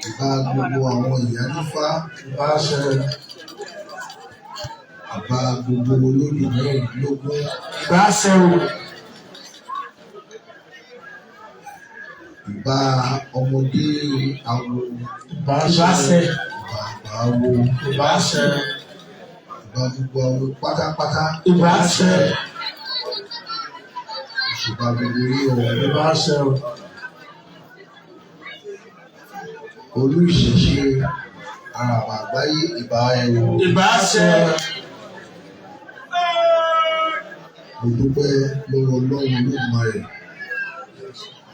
Ìbà gbogbo àwọn ìyá nífá. Ìbà ṣẹ. Ìbà gbogbo olódù mẹ́rìndínlógún. Ìbà ṣẹ o. Ìbà ọmọdé awo. Ìbà ṣẹ. Ìbà àgbà awo. Ìbà ṣẹ. Ìbà gbogbo awo pátápátá. Ìbà ṣẹ. Ìṣèbà gbogbo yín o. Ìbà ṣẹ o. Olú ìṣẹ̀ṣe àràbà àgbáyé, ìbà ẹ o. Ìbà ṣẹ. Mo dúpẹ́ lọ́wọ́ Ọlọ́run Olódùmarè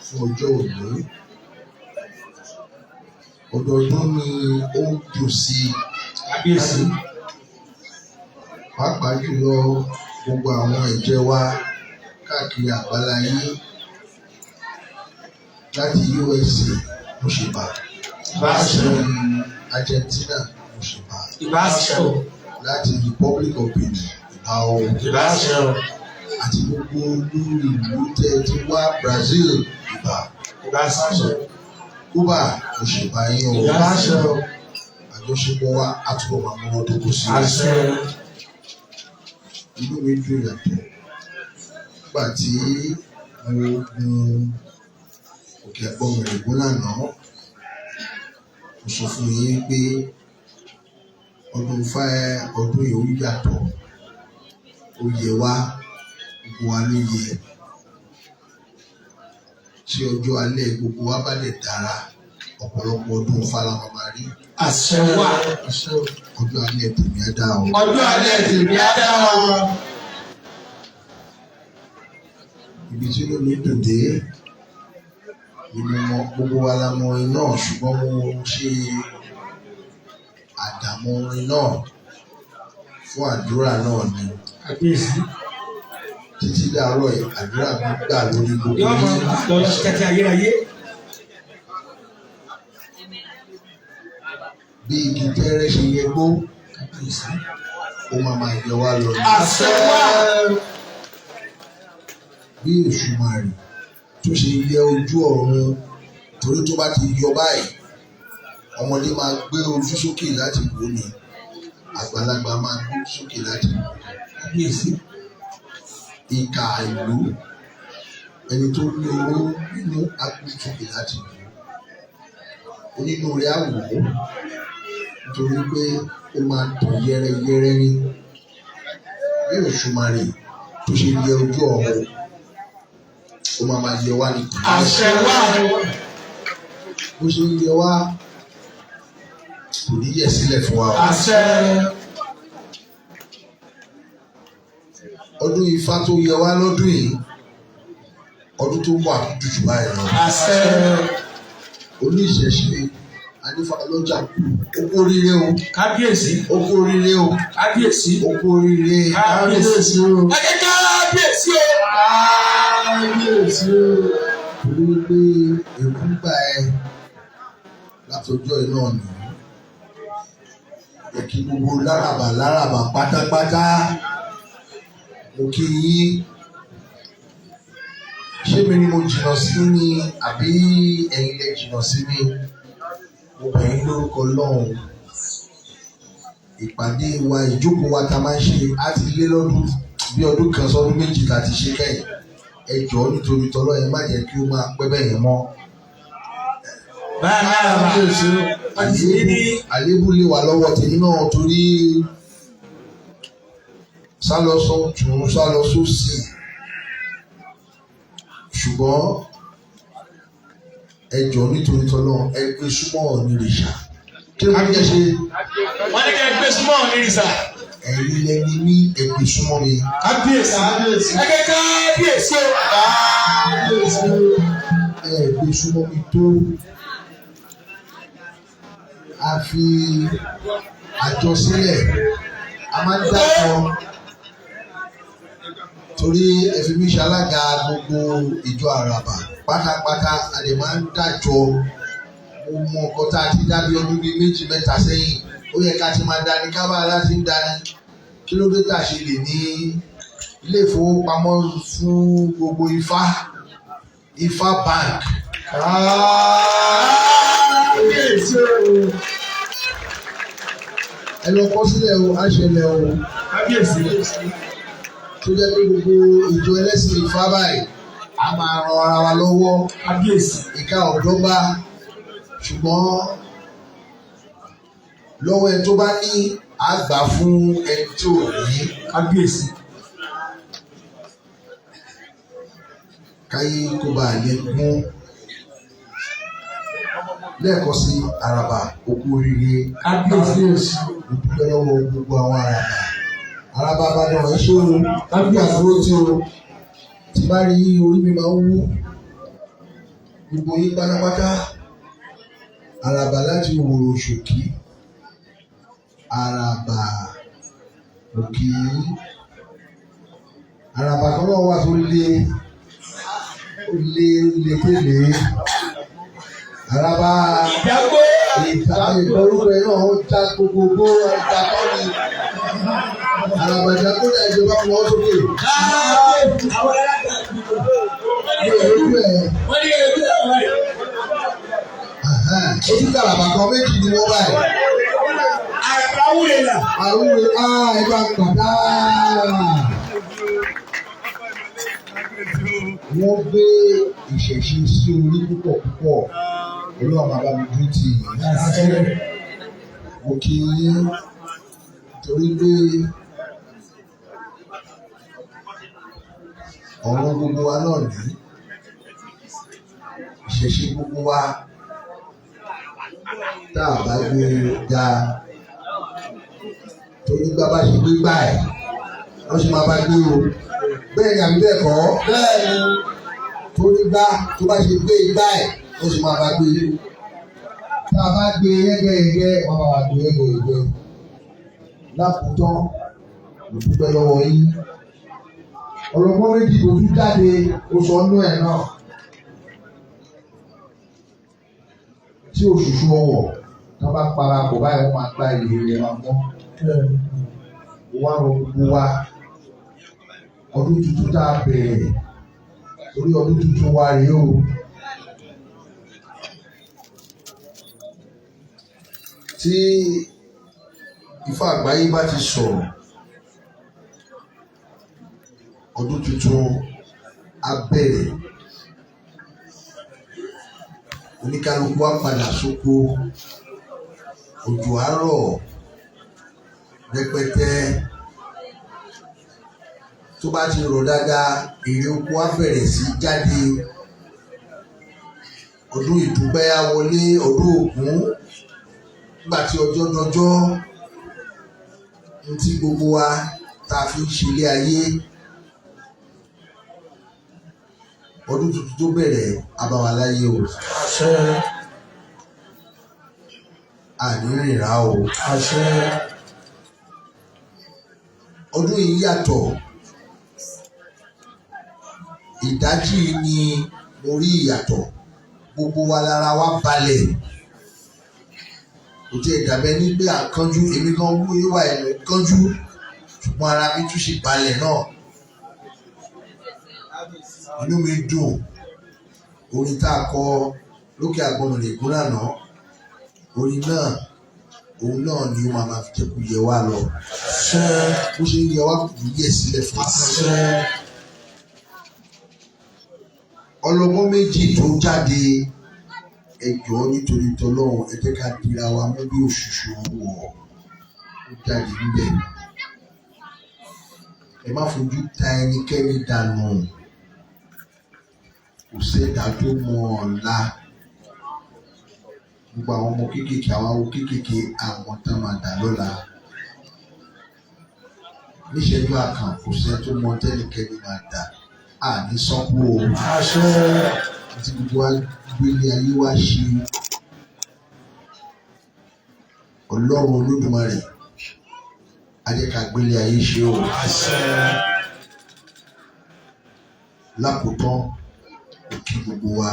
fún ọjọ́ òní. Ọdọọdún ni ó ń dùn sí i. Kábíyèsí. Pàápàá jùlọ gbogbo àwọn ẹ̀jẹ̀ wa káàkiri àgbáláyé láti USA, mo ṣèbà. Ìbà ṣẹ. Argentina, mo ṣèbà. Ìbà ṣẹ o. Láti Republic of Benin, ìbà o. Ìbà ṣẹ o. Àti gbogbo olú ìlú tẹ́ ẹ ti wá, Brazil, ìbà. Ìbà ṣẹ. Cuba, mo ṣèbà yín o. Ìbà ṣẹ o. Àjọṣepọ̀ wa á túbọ̀ máa múnádóko sí i. Àṣẹ. Inú mi dùn yàtọ̀ nígbà tí mo gun òkè Àgbọnnìrègún lánàá. Mo sọ fún yín pé ọdún fẹ́ ọdún yìí ó yàtọ̀, ó yẹ wá, gbogbo wa ló yẹ. Tí ọjọ́ alẹ́ gbogbo wa bá lè dára, ọ̀pọ̀lọpọ̀ ọdún Ifá la máa rí. Àṣẹ wà. Ọjọ́ alẹ́ tèmi á dá o. Ọjọ́ alẹ́ tèmi á dá o. Ibi tí inú mi dùn dé ni mo mọ gbogbo wa la mọ orin náà, ṣùgbọ́n mo ṣe àdàmọ̀ orin náà fún àdúrà náà ni. Kábíyèsí. Títí dàárọ̀ yìí, àdúrà mi gbà lórí gbogbo Yóò máa yín. lọ tẹ́tí ayérayé. Bí igi tẹ́rẹ́ ṣe yẹ gbó, Kábíyèsí. ó máa máa yẹ wá lọ ni. Àṣẹ wà. Bí Èṣùmàrè tó ṣe yẹ ojú ọ̀run, torí tó bá ti yọ báyìí, ọmọdé máa gbé ojú sókè láti wò ni, àgbàlagbà máa gbé ojú sókè láti wò ni. Kábíyèsí. Ìkà ìlú, ẹni tó ní owó nínú á gbé ojú sókè láti wò ó, onínú rẹ̀ á wò ó, nítorí pé ó máa tàn yẹ́rẹ́yẹ́rẹ́ ní. Bí Òṣùmàrè tó ṣe yẹ ojú ọ̀run, ó máa máa yẹ wá ní. Àṣẹ wà. Bó ṣe ń yẹ wá, kò ní yẹ̀ sílẹ̀ fún wa o. Àṣẹ. Ọdún Ifá tó yẹ wá lọ́dún yìí, ọdún tó wà jùjù báyìí lọ. Àṣẹ. Oníṣẹ̀ṣe anífà lọ́jà, ó kú oríire o. Kábíyèsí. Ó kú oríire o. Kábíyèsí. Ó kú oríire. Kábíyèsí o. Ẹ jẹ́ kábíyèsí o. Kábíyèsí o. Torí pé èkú gbà ẹ látọjọ́ iná nù. Ẹ kí gbogbo láràbà láràbà pátápátá. Mo kí yín. Ṣé mi ni mo jìnnà sí ni àbí ẹ̀yin lẹ jìnnà sí mi? Mo bẹ̀ yín lórúkọ Ọlọ́run. Ìpàdé wa, ìjókòó wa ta máa ń ṣe á ti lé lọ́dún bí ọdún kan sọ́dún méjì la ti ṣe kẹ́yìn. Ẹ jọ̀ọ́ nítorí tọ́lọ́, ẹ má jẹ́ kí ó máa pẹ́ bẹ́ẹ̀ yẹn mọ́. Báyà Àléébù lè wà lọ́wọ́ tèmi náà torí sálọ sọ́tún sálọ sósì, ṣùgbọ́n ẹ jọ̀ọ́ nítorí tọ́lọ́, ẹ gbé súnmọ́ Ọ̀nìrìṣà. Kí ló ń jẹ́ ṣe? Wọ́n ní kẹ́ ẹ gbé súnmọ́ Ọ̀nìrìṣà. Ẹ̀yin lẹni ní, ẹ gbé súnmọ́ mi. Kábíyèsí. Ẹ jẹ́ kábíyèsí o. Kábíyèsí o. Ẹ gbé súnmọ́ mi tó a fi àjọ sílẹ̀, a máa ń dàpọ̀ torí ẹ fi mí ṣalága gbogbo ìjọ àràbà pátápátá, a lè máa ń dájọ. Mo mọ nǹkan tá a ti dá bí ọdún bíi méjì mẹ́ta sẹ́yìn, ó yẹ ká ti máa dání kábà láti ń dání. Kí ló dé tá a ṣe lè ní ilé ìfowópamọ́ fún gbogbo Ifá, Ifá Bank? lọ kọ sílẹ̀ o, á ṣẹlẹ̀ o. Kábíyèsí. Tó jẹ́ pé gbogbo ìjọ ẹlẹ́sìn Ifá báyìí a máa ran ara wa lọ́wọ́. Kábíyèsí. Ìka ọ̀dọ́gba, ṣùgbọ́n lọ́wọ́ ẹni tó bá ní àgbà fún ẹni tí ò ní. Kábíyèsí. Káyé kó bá a lè gún. Lẹ́ẹ̀kan sí, Àràbà, òkú oríire. Kábíyèsí. Mo dúpẹ́ lọ́wọ́ gbogbo àwọn Àràbà. Àràbà Ìbàdàn, ẹ ṣé o, Kábíyèsí. àdúró tí o ti bá rí orí mi máa ń wú. Gbogbo yín pátápátá, Àràbà láti Òwòrò Ṣòkí, Àràbà òkè yín. Àràbà kan náà wà tó lé lé lé tẹ́lẹ̀. Àràbà Jágbó. Ìta ìgbọ́rúkọ ẹ̀ náà ó já gbogbogbò ìta kọ́ ni. Àràbà ìjákòó ìjọba fún ọ sókè. Àwọn alága. Ní ìlú ẹ̀. Wọ́n ní ẹbí àwọn ẹ̀. Ó tún kàràbà kan, méjì ni wọ́n báyìí. Àràbà wúlò là. Àrùn á ẹ bá gbàdá. Wọ́n gbé ìṣẹ̀ṣe sí orí púpọ̀ púpọ̀. Olúwa bàbá mi dúró tì í. Mo kí yín torí pé ọ̀run gbogbo wa náà ní ìṣẹ̀ṣe gbogbo wa tá a bá gbé ga torí gbá bá ṣe gbé gbà ẹ̀ wọ́n ṣe máa bá gbé o, bẹ́ẹ̀ ni àbí bẹ́ẹ̀ kọ́? Bẹ́ẹ̀ ni. Torí gbá tó bá ṣe gbé gbà ẹ̀ wọ́n ṣe máa bá gbé, tá a bá gbé yẹ́gẹ́yẹ́gẹ́, wọ́n máa bá gbé yẹ́gẹ́yẹ́gẹ́. Lákòótán, mo dúpẹ́ lọ́wọ́ yín. Ọlọ́gbọ́n méjì tó tún jáde, ó sọ ọ́nú ẹ̀ náà tí òṣùṣù ọwọ̀ tó bá parapọ̀ báyìí, wọ́n máa gba ìlú rẹ̀ máa mọ́. Wọ́n á rọ gbogbo wa, ọdún tuntun tá a bẹ̀rẹ̀, torí ọdún tuntun wa rèé o. Tí Ifá àgbáyé bá ti sọ̀rọ̀, ọdún tuntun á bẹ̀rẹ̀, oníkálukú á padà sóko, òjò á rọ̀ rẹpẹtẹ. Tó bá ti rọ̀ dáadáa, èrè oko á bẹ̀rẹ̀ sí jáde. Ọdún ìdúpẹ́ á wọlé, ọdún Ògún, nígbà tí ọjọ́ dọjọ́ ntí gbogbo wa tá a fi ń ṣe ilé ayé. Ọdún tuntun tó bẹ̀rẹ̀ abáwaláyé o. Àṣẹ. Àní rìnrà o. Àṣẹ. Ọdún yìí yàtọ̀. Ìdájí ni mo rí ìyàtọ̀, gbogbo wa lára wa balẹ̀, kò tí ì dàbẹ́ ní pé à ń kánjú. Èmi gan wú ìwà ẹ̀ kánjú, ṣùgbọ́n ara mi tún ṣì balẹ̀ náà, inú mi dùn. Orin tá a kọ lókè Àgbọnnìrègún lánàá, orin náà, òun náà ni ó máa ma fi jẹ́ kó yẹ wá lọ. Àṣẹ. Bó ṣe ń yẹ wá, kò ní yẹ sílẹ̀ fún wa. Àṣẹ. Ọlọ́gbọ́n méjì tó jáde, ẹ jọ̀ọ́, nítorí tọlọ́run, ẹ jẹ́ ká dira wa mú bí òṣùṣù ọwọ̀. Ó jáde níbẹ̀, ẹ má fojú ta ẹnikẹ́ni dànù. Kò sẹ́dá tó mọ ọ̀la. Gbogbo àwọn ọmọ kéékèèké, àwọn awo kéékèèké, àwọn tán máa dà lọ́la níṣẹ́jú àkàn, kò sẹ́ tó mọ tẹ́nikẹ́ni máa dà. Àní sọ́kú o. Àṣẹ. Àti gbogbo wa gbélé ayé wa ṣe, Ọlọ́run Olódùmarè á jẹ́ ká gbélé ayé ṣe o. Àṣẹ. Lákòótán, òkè gbogbo wa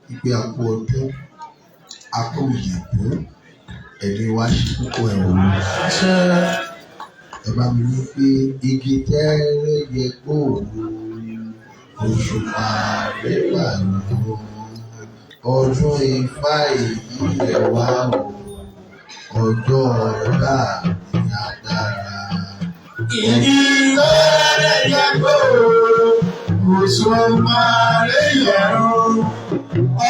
wípé a kú ọdún, a kú ìyẹ̀kú, ẹ̀mí wa ṣe púpọ̀ ẹ̀ o. Àṣẹ. Ẹ bá mi ní pé igi tẹ́rẹ́ yẹ gbòòrò, òṣùpá rẹ̀ wà lọ, ọdún Ifá èyí yẹ wá o. Ọjọ́ ọ̀la mi á dára. Igi tó rẹ̀ yẹ kó òṣùmàrè yẹ̀rùn.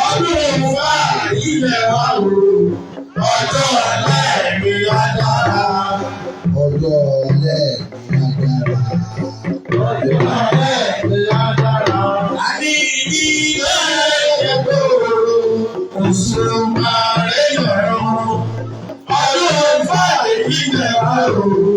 Ọdún wa ilẹ̀ wa o, ọjọ́ ọ̀la mi á dára. Ọjọ́ ọ̀la mi á dára. Ọjọ́ ọ̀la mi á dára. Àní igi tó rẹ̀ yẹ kó òṣùmàrè yẹ̀rùn. Ọdún wa ilẹ̀ wa o.